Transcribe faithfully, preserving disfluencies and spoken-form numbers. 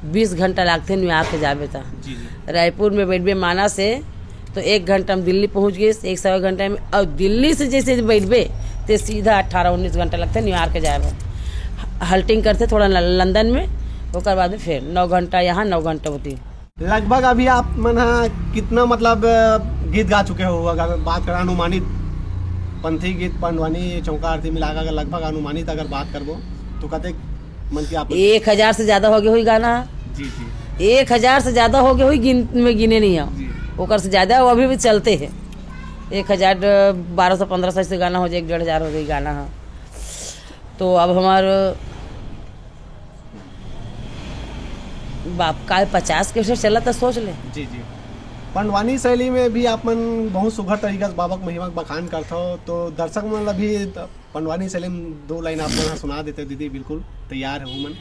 बीस घंटा लागथे न्यूयॉर्क के जाबे त। जी, जी। रायपुर में बैठबे माना से, तो एक घंटा में दिल्ली पहुंच गए, एक सवा घंटा में। और दिल्ली से जैसे बैठबे, ते सीधा अठारह उन्नीस घंटा लगथे न्यूयॉर्क के जाए में। हल्टिंग करथे थोड़ा ल-, लंदन में, ओकर बाद में फिर नौ घंटा यहाँ, नौ घंटा होती। लगभग अभी आप मन ह कितना, मतलब, गीत गा चुके हो? अगर बात करें अनुमानित, पंथी गीत, पंडवानी, चौका आरती मिला के अगर लगभग अनुमानित अगर बात करबो, तो कतेक मन की आप एक हजार से ज्यादा हो गए हुई गाना। जी, जी। एक हजार से ज्यादा हो गए हुई, गिन, में गिने नहीं हो। जी। ओकर से ज्यादा वो अभी भी चलते हैं। एक हजार, बारह सौ, पन्द्रह सौ से गाना हो जाए, एक डेढ़ हजार हो जाए गाना है। तो अब हमार बाप का पचास के से चला था, सोच ले। जी, जी। पंडवानी शैली में भी आप मन बहुत सुघर तरीका से बाबा के महिमा के बखान करथो, तो दर्शक मन ला भी पंडवानी शैली में दो लाइन आप मन सुना देते दीदी, बिल्कुल तैयार हो मन।